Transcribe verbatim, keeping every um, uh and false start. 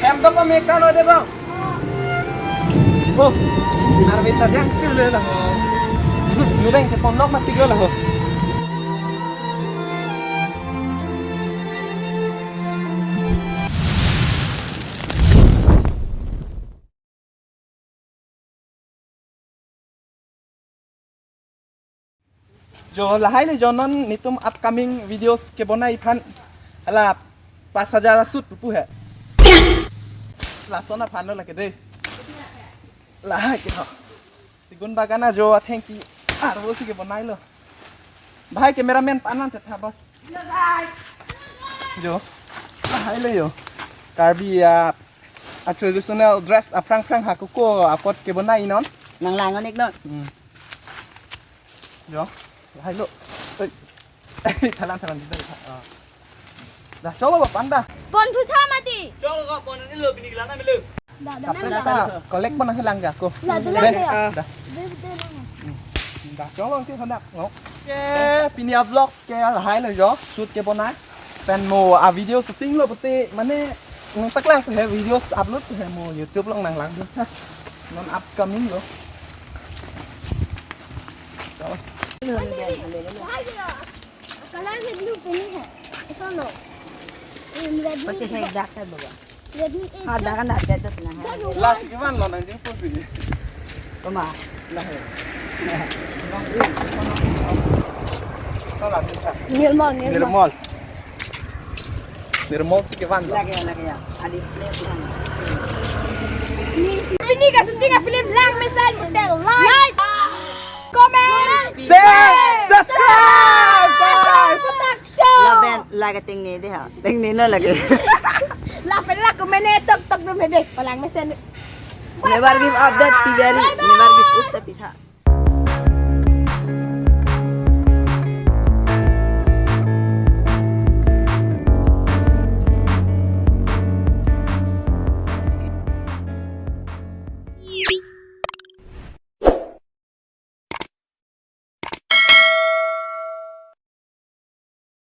Hem do pame kan ode bang. Oh, arve ta jang sil le la ho. Nureng se ponlok mati ko la ho. Jo, lahai le jo non netum upcoming videos kebonai aphan hala pas hajar a-shoot pupu he. Lason aphan lo lake de. Lahai ke ho. Segun bagan ajo athengpi arvo si kebonai lo. Bhai cameraman panan chetha bas. Jo. Lahai le jo. Karbi a, a traditional dress aphrang phrang ha kuku apot kebonai non. Nanglang onik non. Hmm. Jo. Lahai lo. Oi. Thalang thalang di. Ah. Dah, cholo ba panda. Pon thu tha mati. Cholo ko pon ni lo bini lana melu. Dah, dah, Kaprek dah. Ta collect pon nanglang ke ako. Dah, dah, Deh, dah. Dah. Deh, deh, deh. Dah, cholo ke hendak ngok. Ke pini a-vlogs ke lahai lo jo, shoot kebonai. Pen mo a-video shooting lo pute mane nangpaklang he videos upload he mo YouTube along nanglang dun. Non upcoming lo. Cholo. Color Redmi pini hai. Aisa lo. Redmi. Pache hai dak hai baba. Redmi eight. Ha, dak kan dak dak na hai. Lasi kevan lo nang jingpo si. Koma. Lahai. Cholo, bisa. Nirmal, Nirmal. Nirmal. Nirmal si kevan lo. Lagi ya, lagi ya. A display pulang. Pini ka shooting a-film Lang Mesen, like, comment, share, subscribe, guys. Lapen lake tengne dei ha. Tengne lo lake. Lapen la comment tok tok dum he dei. Palang Mesen. Never give up that piveri. Never give up tapi tha.